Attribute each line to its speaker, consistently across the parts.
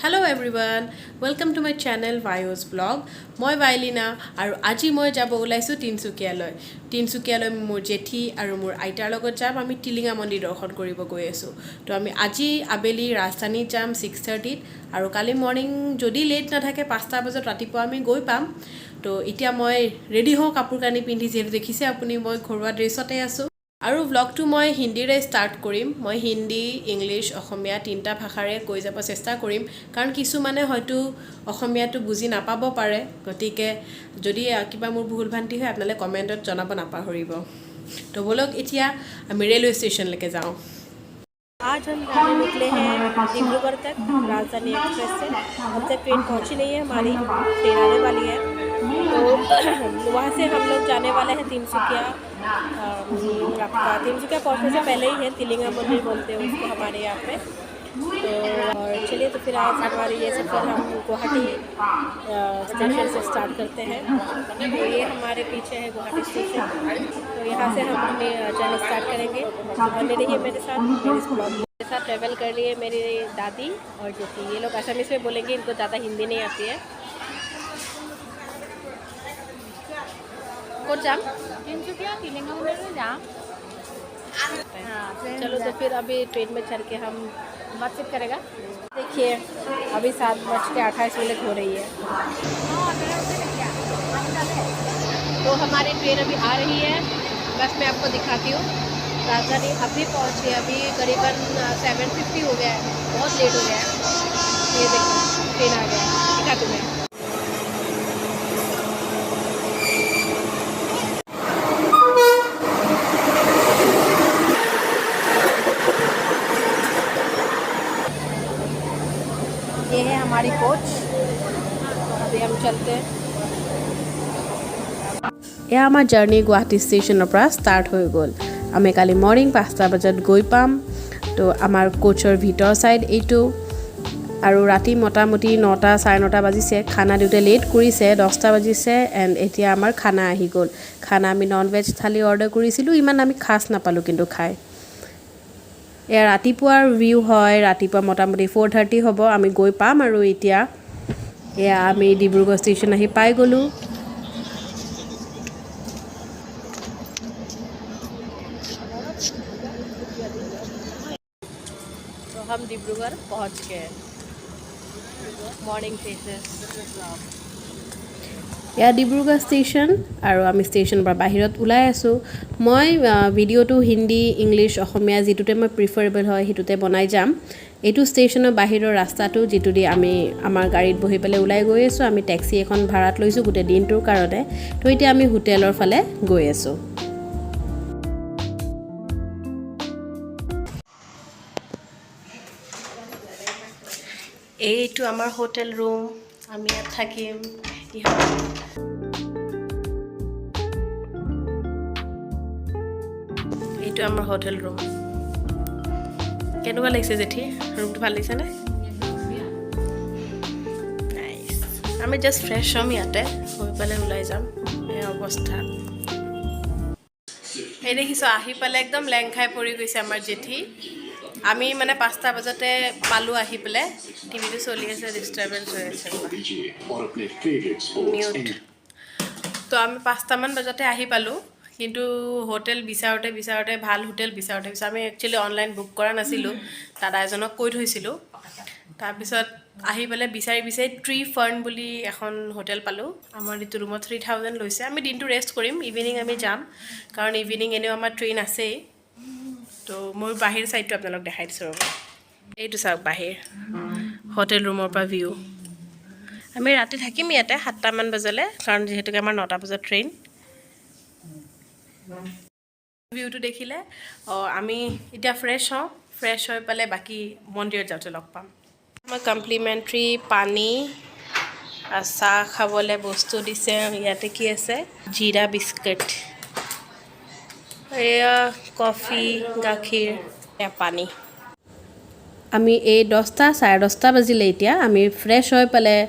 Speaker 1: Hello everyone, welcome to my channel Vio's Vlog. মই ভাইলিনা আৰু আজি মই যাব ওলাইছোঁ তিনিচুকীয়ালৈ। তিনিচুকীয়ালৈ মোৰ জেঠী আৰু মোৰ আইতাৰ লগত যাম। আমি টিলিঙা মন্দিৰ দৰ্শন কৰিব গৈ আছোঁ। তো আমি আজি আবেলি ৰাজধানীত যাম 6:30ত আৰু কালি মৰ্ণিং যদি লেট নাথাকে 5টা বজাত ৰাতিপুৱা আমি গৈ পাম। তো এতিয়া মই ৰেডি হওঁ কাপোৰ কানি পিন্ধি। যিহেতু দেখিছে আপুনি, মই ঘৰুৱা ড্ৰেছতে আছোঁ আৰু ভ্লগটো মই হিন্দীৰে ষ্টাৰ্ট কৰিম। মই হিন্দী, ইংলিছ, অসমীয়া তিনিটা ভাষাৰে কৈ যাব চেষ্টা কৰিম, কাৰণ কিছুমানে হয়তো অসমীয়াটো বুজি নাপাব পাৰে। গতিকে যদি কিবা মোৰ ভুল ভ্ৰান্তি হয়, আপোনালোকে কমেণ্টত জনাব নাপাহৰিব। তো ব'লক, এতিয়া আমি ৰেলৱে ষ্টেচনলৈকে যাওঁ।
Speaker 2: आज हम जाने निकले हैं डिब्रूगढ़ तक राजधानी एक्सप्रेस से। अब तक ट्रेन पहुंची नहीं है हमारी, ट्रेन आने वाली है। तो वहाँ से हम लोग जाने वाले हैं तिनसुकिया। आपका तिनसुकिया पहुँचने से पहले ही है, तिलिंगा मंदिर बोलते हैं उसको हमारे यहाँ पे। तो और चलिए, तो फिर आज हमारी ये सफ़र हम गुवाहाटी स्टेशन से स्टार्ट करते हैं। तो ये हमारे पीछे है गुवाहाटी स्टेशन। तो यहाँ से हम अपनी जर्नी स्टार्ट करेंगे। तो बने रहिए मेरे साथ, मेरे इस ब्लॉग में। मेरे साथ ट्रैवल कर लिए मेरी दादी और जेठी। ये लोग असमीज़ में बोलेंगे, इनको ज़्यादा हिंदी नहीं आती है। ক'ত যাম?
Speaker 3: তিনচুকীয়া টিলিঙা মন্দিৰলৈ যাম।
Speaker 2: चलो, तो फिर अभी ट्रेन में चढ़ के हम
Speaker 3: बातचीत करेगा।
Speaker 2: देखिए, अभी 7 बज के 28 मिनट हो रही है। तो हमारी ट्रेन अभी आ रही है। बस मैं आपको दिखाती हूँ। राजधानी अभी पहुँची है, अभी करीबन 7:50 हो गया है। बहुत लेट हो गया है। ये देखो, ट्रेन आ गया है। दिखाती हूँ मैं। ये है हमारी कोच। अभी हम चलते हैं।
Speaker 1: এয়া আমাৰ জাৰ্ণি গুৱাহাটী ষ্টেচনৰ পৰা ষ্টাৰ্ট হৈ গ'ল। আমি কালি মৰ্ণিং 5টা বজাত গৈ পাম। তো আমাৰ কোচৰ ভিতৰ ছাইড এইটো। আৰু ৰাতি মোটামুটি 9টা, 9:30 বাজিছে। খানা দিওঁতে লেট কৰিছে, 10টা বাজিছে। এণ্ড এতিয়া আমাৰ খানা আহি গ'ল। খানা আমি নন ভেজ থালি অৰ্ডাৰ কৰিছিলোঁ। ইমান আমি খাচ নাপালোঁ কিন্তু খাই। এয়া ৰাতিপুৱাৰ ভিউ হয়। ৰাতিপুৱা মোটামুটি 4:30 হ'ব, আমি গৈ পাম। আৰু এতিয়া এয়া আমি ডিব্ৰুগড় ষ্টেচন আহি পাই গ'লোঁ।
Speaker 2: तो हम डिब्रूगढ़ पहुंच गए। Morning faces.
Speaker 1: এয়া ডিব্ৰুগড় ষ্টেচন আৰু আমি ষ্টেচনৰ পৰা বাহিৰত ওলাই আছোঁ। মই ভিডিঅ'টো হিন্দী, ইংলিছ, অসমীয়া যিটোতে মই প্ৰিফাৰেবল হয়, সেইটোতে বনাই যাম। এইটো ষ্টেচনৰ বাহিৰৰ ৰাস্তাটো, যিটো দি আমি আমাৰ গাড়ীত বহি পেলাই ওলাই গৈ আছোঁ। আমি টেক্সি এখন ভাড়াত লৈছোঁ গোটেই দিনটোৰ কাৰণে। তো এতিয়া আমি হোটেলৰ ফালে গৈ আছোঁ।
Speaker 2: এইটো আমাৰ হোটেল ৰুম। আমি ইয়াত থাকিম।
Speaker 1: এইটো আমাৰ হোটেল ৰুম। কেনেকুৱা লাগিছে জেঠী ৰুমটো? ভাল লাগিছেনে? নাইচ। আমি জাষ্ট ফ্ৰেছ হ'ম ইয়াতে, হৈ পেলাই ওলাই যাম। এই অৱস্থা। এই দেখিছোঁ, আহি পেলাই একদম লেং খাই পৰি গৈছে আমাৰ জেঠী। আমি মানে 5টা বজাতে পালোঁ আহি পেলাই। টিভিটো চলি আছে, ডিষ্টাৰ্বেঞ্চ হৈ আছে।
Speaker 4: लीजिए और अपने फेवरेट स्पोर्ट्स
Speaker 1: মিউট। তো আমি 5টামান বজাতে আহি পালোঁ, কিন্তু হোটেল বিচাৰোঁতে বিচাৰোঁতে, ভাল হোটেল বিচাৰোঁতে বিচাৰোঁতে, আমি একচুৱেলি অনলাইন বুক কৰা নাছিলোঁ, দাদা এজনক কৈ থৈছিলোঁ। তাৰপিছত আহি পেলাই বিচাৰি বিচাৰি ট্ৰি ফাৰ্ণ বুলি এখন হোটেল পালোঁ। আমাৰ এইটো ৰুমত 3000 লৈছে। আমি দিনটো ৰেষ্ট কৰিম, ইভিনিং আমি যাম, কাৰণ ইভিনিং এনেও আমাৰ ট্ৰেইন আছেই। তো মোৰ বাহিৰ ছাইডটো আপোনালোক দেখাই দিছোঁ, ৰ'ব। এইটো চাওক, বাহিৰ হোটেল ৰুমৰ পৰা ভিউ। আমি ৰাতি থাকিম ইয়াতে 7টামান বজালৈ, কাৰণ যিহেতুকে আমাৰ 9টা বজাত ট্ৰেইন। ভিউটো দেখিলে। অঁ, আমি এতিয়া ফ্ৰেছ হওঁ। ফ্ৰেছ হৈ পেলাই বাকী মন্দিৰত যাওঁতে লগ পাম। আমাৰ কমপ্লিমেণ্টাৰী পানী আৰু চাহ খাবলৈ বস্তু দিছে। ইয়াতে কি আছে? জিৰা বিস্কুট, এয়া কফি, গাখীৰ, এয়া পানী। আমি এই 10টা, 10:30 বাজিলে। এতিয়া আমি ফ্ৰেছ হৈ পেলাই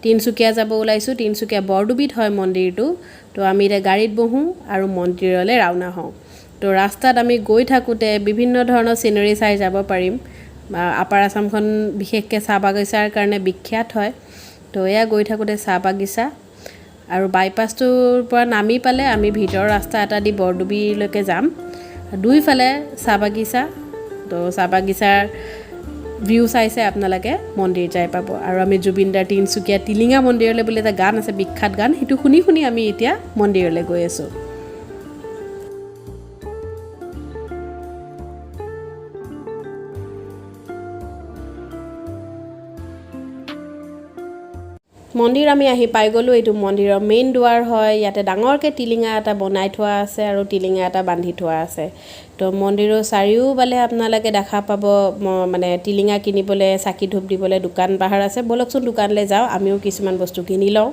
Speaker 1: তিনিচুকীয়া যাব ওলাইছোঁ। তিনিচুকীয়া বৰডুবিত হয় মন্দিৰটো। তো আমি এতিয়া গাড়ীত বহোঁ আৰু মন্দিৰলৈ ৰাওনা হওঁ। তো ৰাস্তাত আমি গৈ থাকোঁতে বিভিন্ন ধৰণৰ চিনেৰী চাই যাব পাৰিম। আপাৰ আছামখন বিশেষকৈ চাহ বাগিচাৰ কাৰণে বিখ্যাত হয়। তো এয়া গৈ থাকোঁতে চাহ বাগিচা আৰু বাইপাছটোৰ পৰা নামি পালে আমি ভিতৰৰ ৰাস্তা এটা দি বৰডুবিলৈকে যাম। দুইফালে চাহ বাগিচা, তো চাহ বাগিচাৰ ভিউ চাই চাই আপোনালোকে মন্দিৰ যাই পাব। আৰু আমি জুবিনদাৰ তিনিচুকীয়া টিলিঙা মন্দিৰলৈ বুলি এটা গান আছে, বিখ্যাত গান, সেইটো শুনি শুনি আমি এতিয়া মন্দিৰলৈ গৈ আছোঁ। মন্দিৰ আমি আহি পাই গ'লোঁ। এইটো মন্দিৰৰ মেইন দুৱাৰ হয়। ইয়াতে ডাঙৰকৈ টিলিঙা এটা বনাই থোৱা আছে আৰু টিলিঙা এটা বান্ধি থোৱা আছে। তো মন্দিৰৰ চাৰিওফালে আপোনালোকে দেখা পাব, মানে টিলিঙা কিনিবলৈ, চাকি ধূপ দিবলৈ দোকান পাহাৰ আছে। ব'লকচোন দোকানলৈ যাওঁ, আমিও কিছুমান বস্তু কিনি লওঁ।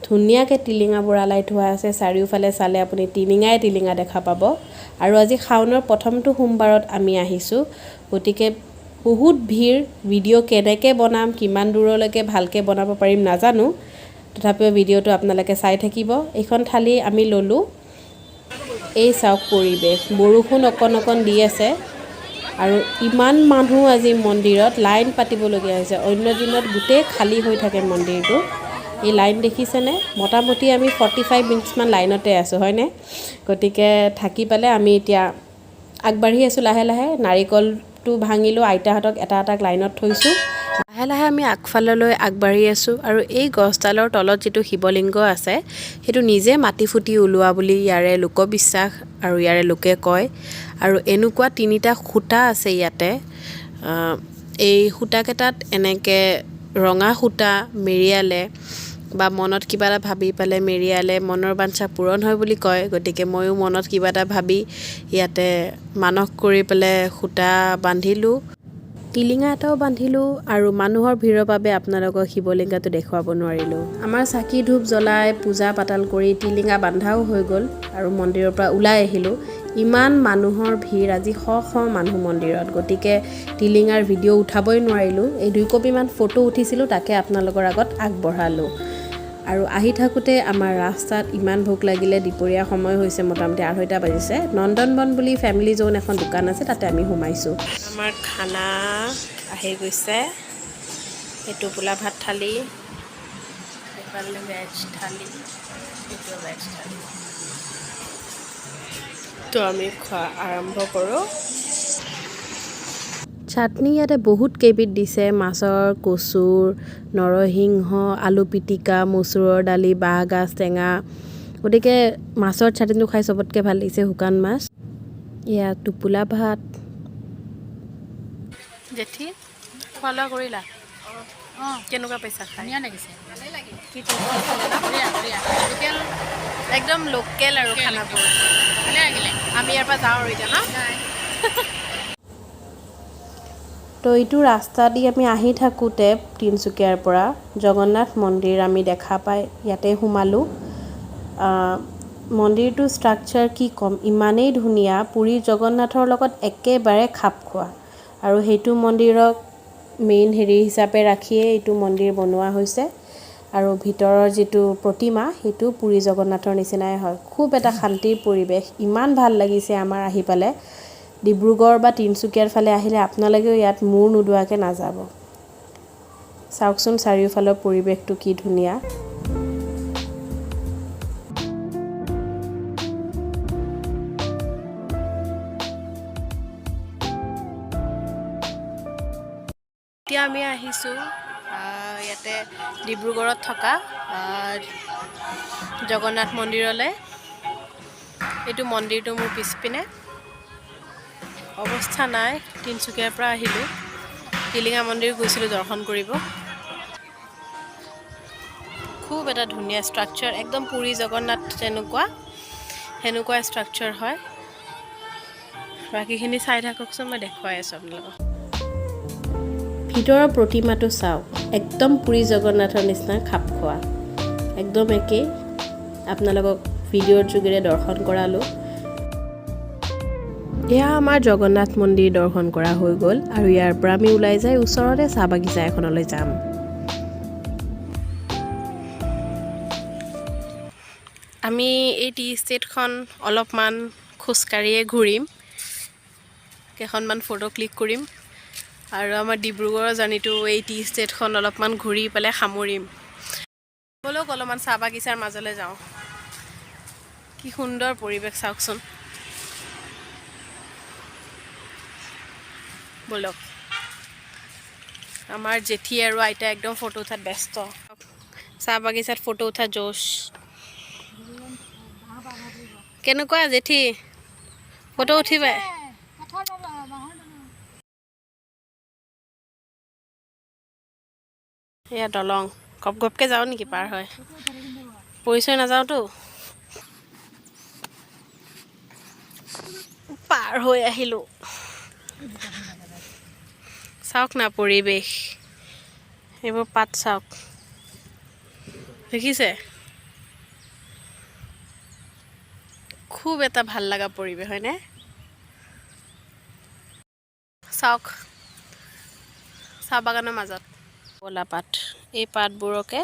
Speaker 1: ধুনীয়াকৈ টিলিঙাবোৰ আলাই থোৱা আছে। চাৰিওফালে চালে আপুনি টিলিঙাই টিলিঙা দেখা পাব। আৰু আজি শাওনৰ প্ৰথমটো সোমবাৰত আমি আহিছোঁ, গতিকে বহুত ভিৰ। ভিডিঅ' কেনেকৈ বনাম, কিমান দূৰলৈকে ভালকৈ বনাব পাৰিম নাজানো, তথাপিও ভিডিঅ'টো আপোনালোকে চাই থাকিব। এইখন থালি আমি ল'লোঁ। এই চাওক পৰিৱেশ, বৰষুণ অকণ অকণ দি আছে আৰু ইমান মানুহ আজি মন্দিৰত লাইন পাতিবলগীয়া হৈছে। অন্য দিনত গোটেই খালী হৈ থাকে মন্দিৰটো। এই লাইন দেখিছেনে? মোটামুটি আমি 45 মিনিটছমান লাইনতে আছোঁ, হয়নে? গতিকে থাকি পেলাই আমি এতিয়া আগবাঢ়ি আছোঁ লাহে লাহে। নাৰিকলটো ভাঙিলোঁ, আইতাহঁতক এটা এটাক লাইনত থৈছোঁ। লাহে লাহে আমি আগফাললৈ আগবাঢ়ি আছোঁ। আৰু এই গছডালৰ তলত যিটো শিৱলিংগ আছে, সেইটো নিজে মাটি ফুটি ওলোৱা বুলি ইয়াৰে লোকবিশ্বাস আৰু ইয়াৰে লোকে কয়। আৰু এনেকুৱা তিনিটা খুঁটা আছে ইয়াতে। এই খুঁটাকেইটাত এনেকৈ ৰঙা সূতা মেৰিয়ালে বা মনত কিবা এটা ভাবি পেলাই মেৰিয়ালে মনৰ বাঞ্ছা পূৰণ হয় বুলি কয়। গতিকে ময়ো মনত কিবা এটা ভাবি ইয়াতে মানস কৰি পেলাই সূতা বান্ধিলোঁ, টিলিঙা এটাও বান্ধিলোঁ। আৰু মানুহৰ ভিৰৰ বাবে আপোনালোকক শিৱলিংগটো দেখুৱাব নোৱাৰিলোঁ। আমাৰ চাকি ধূপ জ্বলাই পূজা পাতল কৰি টিলিঙা বান্ধাও হৈ গ'ল আৰু মন্দিৰৰ পৰা ওলাই আহিলোঁ। ইমান মানুহৰ ভিৰ আজি, শ শ মানুহ মন্দিৰত, গতিকে টিলিঙাৰ ভিডিঅ' উঠাবই নোৱাৰিলোঁ। এই 2 কপিমান ফটো উঠিছিলোঁ, তাকে আপোনালোকৰ আগত আগবঢ়ালোঁ। আৰু আহি থাকোঁতে আমাৰ ৰাস্তাত ইমান ভোক লাগিলে, দুপৰীয়া সময় হৈছে, মোটামুটি 2:30 বাজিছে। নন্দনবন বুলি ফেমিলি জ'ন এখন দোকান আছে, তাতে আমি সোমাইছোঁ। আমাৰ খানা আহি গৈছে। এইটো পোলা ভাত থালি, এইফালে ভেজ থালি, এইটো ভেজ থালি। তো আমি খোৱা আৰম্ভ কৰোঁ। চাটনি ইয়াতে বহুত কেইবিধ দিছে, মাছৰ, কচুৰ, নৰসিংহ, আলু পিটিকা, মচুৰৰ দালি, বাঁহগাজ টেঙা। গতিকে মাছৰ চাটনিটো খাই চবতকৈ ভাল লাগিছে, শুকান মাছ। এয়া টোপোলা ভাত। জেঠী, খোৱা লোৱা কৰিলা? কেনেকুৱা পাইছা খাই?
Speaker 3: ধুনীয়া লাগিছে।
Speaker 1: কি টেষ্টি, একদম লোকেল আৰু খানাবোৰ।
Speaker 3: ভালে লাগিলে।
Speaker 1: আমি ইয়াৰ পৰা যাওঁ আৰু এতিয়া ন। তো এইটো ৰাস্তা দি আমি আহি থাকোঁতে তিনিচুকীয়াৰ পৰা জগন্নাথ মন্দিৰ আমি দেখা পাই ইয়াতে সোমালোঁ। মন্দিৰটোৰ ষ্ট্ৰাকচাৰ কি ক'ম, ইমানেই ধুনীয়া, পুৰী জগন্নাথৰ লগত একেবাৰে খাপ খোৱা। আৰু সেইটো মন্দিৰক মেইন হেৰি হিচাপে ৰাখিয়ে এইটো মন্দিৰ বনোৱা হৈছে। আৰু ভিতৰৰ যিটো প্ৰতিমা, সেইটো পুৰী জগন্নাথৰ নিচিনাই হয়। খুব এটা শান্তিৰ পৰিৱেশ, ইমান ভাল লাগিছে আমাৰ আহি পেলাই। ডিব্ৰুগড় বা তিনিচুকীয়াৰ ফালে আহিলে আপোনালোকেও ইয়াত মূৰ নোদোৱাকৈ নাযাব। চাওকচোন চাৰিওফালৰ পৰিৱেশটো কি ধুনীয়া। এতিয়া আমি আহিছোঁ ইয়াতে ডিব্ৰুগড়ত থকা জগন্নাথ মন্দিৰলৈ। এইটো মন্দিৰটো মোৰ পিছপিনে। অৱস্থা নাই, তিনিচুকীয়াৰ পৰা আহিলোঁ, টিলিঙা মন্দিৰ গৈছিলোঁ দৰ্শন কৰিব। খুব এটা ধুনীয়া ষ্ট্ৰাকচাৰ, একদম পুৰী জগন্নাথ যেনেকুৱা সেনেকুৱা ষ্ট্ৰাকচাৰ হয়। বাকীখিনি চাই থাককচোন, মই দেখুৱাই আছোঁ আপোনালোকক। ভিতৰৰ প্ৰতিমাটো চাওক, একদম পুৰী জগন্নাথৰ নিচিনা খাপ খোৱা, একদম একেই। আপোনালোকক ভিডিঅ'ৰ যোগেৰে দৰ্শন কৰালোঁ। এয়া আমাৰ জগন্নাথ মন্দিৰ দৰ্শন কৰা হৈ গ'ল আৰু ইয়াৰ পৰা আমি ওলাই যাই ওচৰতে চাহ বাগিচা এখনলৈ যাম। আমি এই টি ষ্টেটখন অলপমান খোজকাঢ়িয়ে ঘূৰিম, কেইখনমান ফটো ক্লিক কৰিম। আৰু আমাৰ ডিব্ৰুগড়ৰ জাৰ্ণিটো এই টি ষ্টেটখন অলপমান ঘূৰি পেলাই সামৰিম। ব'লক, অলপমান চাহ বাগিচাৰ মাজলৈ যাওঁ। কি সুন্দৰ পৰিৱেশ চাওকচোন। ব'লক। আমাৰ জেঠী আৰু আইতা একদম ফটো উঠাত ব্যস্ত। চাহ বাগিচাত ফটো উঠা জোচ কেনেকুৱা জেঠী? ফটো উঠিবা? এয়া দলং। গপ গপকৈ যাওঁ নেকি পাৰ হয়? পৰিচয় নাযাওঁতো। পাৰ হৈ আহিলোঁ। চাওক না পৰিৱেশ, এইবোৰ পাত চাওক, দেখিছে? খুব এটা ভাল লগা পৰিৱেশ, হয়নে? চাওক, চাহ বাগানৰ মাজত কলা পাত। এই পাতবোৰকে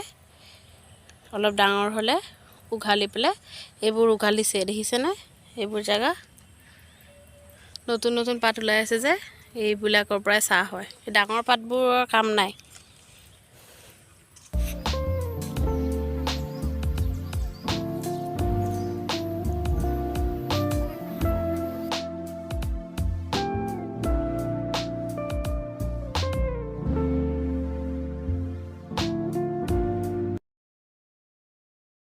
Speaker 1: অলপ ডাঙৰ হ'লে উঘালি পেলাই, এইবোৰ উঘালিছে, দেখিছেনে? এইবোৰ জেগা নতুন নতুন পাত ওলাই আছে যে, এইবিলাকৰ পৰাই চাহ হয়। এই ডাঙৰ পাতবোৰৰ কাম নাই।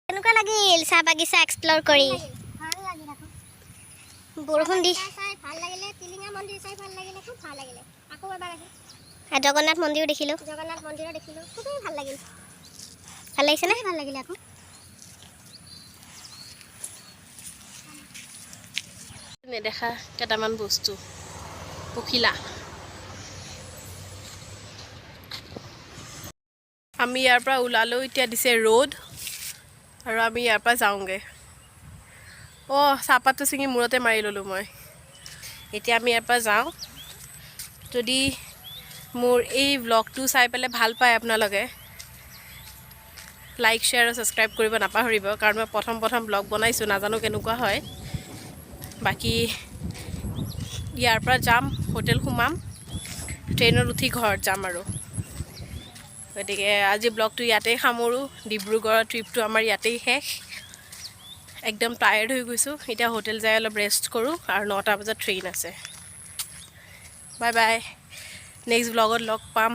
Speaker 5: কেনেকুৱা লাগিল চাহ বাগিচা এক্সপ্ল'ৰ কৰি?
Speaker 6: ভাল লাগিল আকৌ।
Speaker 5: বৰষুণ দি
Speaker 6: চাই ভাল লাগিলে, টিলিঙা মন্দিৰ চাই ভাল লাগিলে, খুব ভাল লাগিলে। আকৌ এবাৰ আহিম।
Speaker 5: আৰু জগন্নাথ মন্দিৰো দেখিলোঁ।
Speaker 6: জগন্নাথ মন্দিৰো দেখিলোঁ, খুবেই ভাল লাগিল।
Speaker 5: ভাল লাগিছেনে?
Speaker 6: ভাল লাগিলে আকৌ।
Speaker 1: নেদেখা কেইটামান বস্তু, পখিলা। আমি ইয়াৰ পৰা ওলালোঁ, এতিয়া দিছে ৰ'দ আৰু আমি ইয়াৰ পৰা যাওঁগৈ। অঁ, চাহপাতটো ছিঙি মূৰতে মাৰি ল'লোঁ মই। এতিয়া আমি ইয়াৰ পৰা যাওঁ। যদি মোৰ এই ভ্লগটো চাই পেলাই ভাল পায় আপোনালোকে, লাইক, শ্বেয়াৰ আৰু ছাবস্ক্ৰাইব কৰিব নাপাহৰিব, কাৰণ মই প্ৰথম প্ৰথম ব্লগ বনাইছোঁ, নাজানো কেনেকুৱা হয়। বাকী ইয়াৰ পৰা যাম, হোটেল সোমাম, ট্ৰেইনত উঠি ঘৰত যাম আৰু। গতিকে আজি ব্লগটো ইয়াতেই সামৰোঁ। ডিব্ৰুগড়ৰ ট্ৰিপটো আমাৰ ইয়াতেই শেষ। একদম টায়াৰ্ড হৈ গৈছোঁ। এতিয়া হোটেল যাই অলপ ৰেষ্ট কৰোঁ আৰু 9টা বজাত ট্ৰেইন আছে। বাই বাই, নেক্সট ব্লগত লগ পাম।